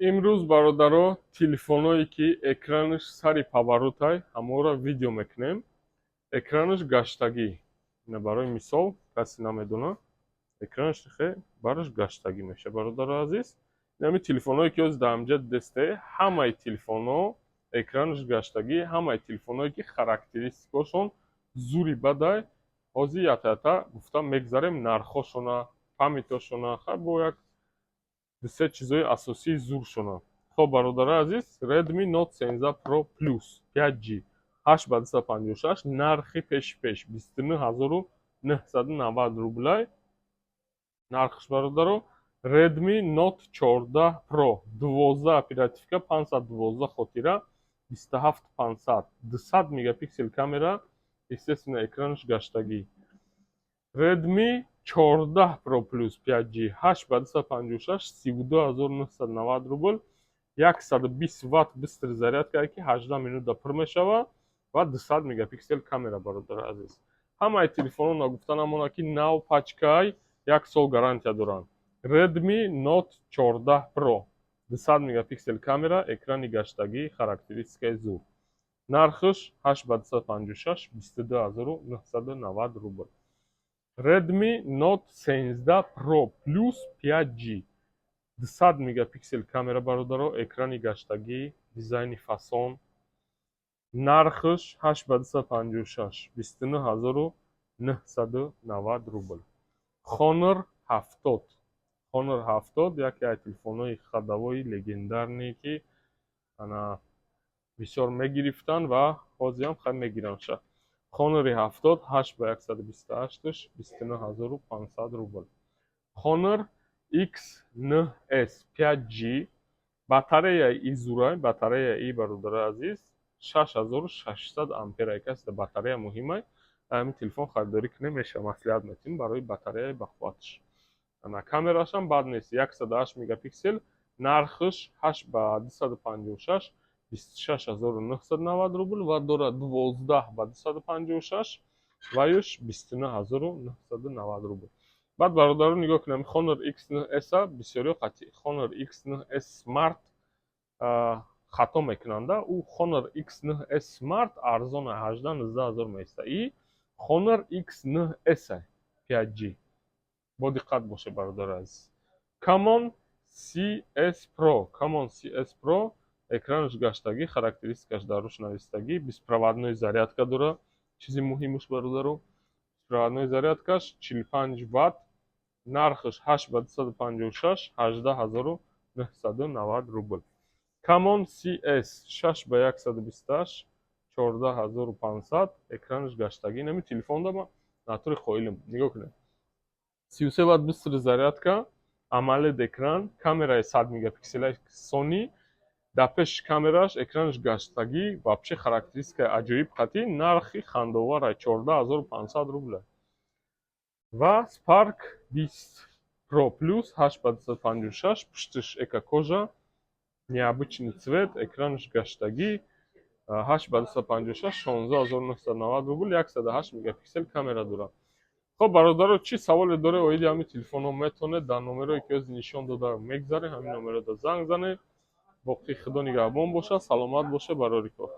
Имрӯз, бародаро, телефоное, ки экранаш сари поворот ай, ҳамонро видео мекунем. Экранаш гаштагӣ. Ина, барои мисол, касе намедонад, экранаш хе бараш гаштагӣ мешавад, бародари азиз. Инами телефоное, ки ҳозир дар ҳамҷа дидесте, ҳамаи телефонҳо экранаш гаштагӣ, ҳамаи телефоное, ки характеристикашон зури бадай. Ҳозир ята-ята гуфта мегзарем нархҳошона, память ошона, хай, бо як дусе чизҳои асосии зуршона. Хоб, бародари азиз, Redmi Note 13 Pro Plus 5G 8 ба 256, нархи пеши пеш 29 990 рублай нархш, бародаро. Redmi Note 14 Pro, 12 оперативка, 512 хотира, 27 500, 200 мегапиксел камера, естественно, экранаш гаштагӣ. Redmi 14 Pro Plus 5G 8 ба 256, 32 990 рубл, 120 ватт быстрый зарядка, ки 18 минута пур мешавад, ва 200 мегапиксел камера. Бародари азиз, ҳамаи телефонҳо, нагуфта намонад, ки нав, пачка й, як сол гарантия доранд. Redmi Note 14 Pro, 200 мегапиксел камера, экрани гаштагӣ, характеристикаи зур, нархаш 8 ба 256, 22 990 рубл. Redmi Note 13 Pro Plus 5G, 200 мегапиксел камера, бародаро, экрани гаштагӣ, дизайни фасон, нархаш 8 ба 256, 29 990 рубл. Honor 70, Honor 70 яке аз телефонҳои ходовой, легендарный, ки ана бисёр мегирифтанд ва ҳозирам хай мегирандша. Honor 70, 8 ба 128, 29 500 рубл. Honor X9s 5G, батареяи и зурай, батареяи и, бародари азиз, 6600 ампера. Касе батарея муҳимай, ҳамин телефон харидорӣ кунем, мешава, маслиҳат метиҳем барои батареяи бақувватш. Ана, камерашам бад нест, 108 мегапиксел, нархш 8 ба 256, 26 990 рубл ва дорад 12 ба 256, ваюш 29 990 рубл. Баъд, бародарон, нигоҳ кунем, Honor X9s бисёриҳо қатъи Honor X9s Smart хато мекунанда. Ӯ Honor X9s Smart арзона, 18-19 ҳазор меиста. И Honor X9s 5G, бо диққат боше, бародари азиз. Camon CS Pro, Camon CS Pro, экранаш гаштагӣ, характеристикаш дар руш навистагӣ, беспроводной зарядка дора, чизи муҳимуш, бародаро, беспроводной зарядка ш 45 ватт, нархаш 8 ба 256, 18 990 рубл. Camon CS 6 ба 128, 14 500, экранаш гаштагӣ. Инами телефон да натури қоилам, нигоҳ кунед, 33 ватт быстрый зарядка, AMOLED экран, камераи 100 мегапикселаи Sony дар пеши камераш, экранаш гаштагӣ, вообще характеристикаи аҷоиб қатъи, нархи хандовара, 14 500 рубля. Ва Spark 20 Pro Plus 8 ба 256, пушташ эко кожа, необычный цвет, экранаш гаштагӣ, 8 ба 256, 16 990 рубл, 108 мегапиксел камера дорад. Хоб, бародаро, чӣ саволе доре оиди ҳамин телефонҳо, метавонед дар номерое, ки ҳозир нишон дода мегзарем, ҳамин номерода занг занед. Боқӣ Худо нигаҳбон бошад, саломат бошед, барори кор.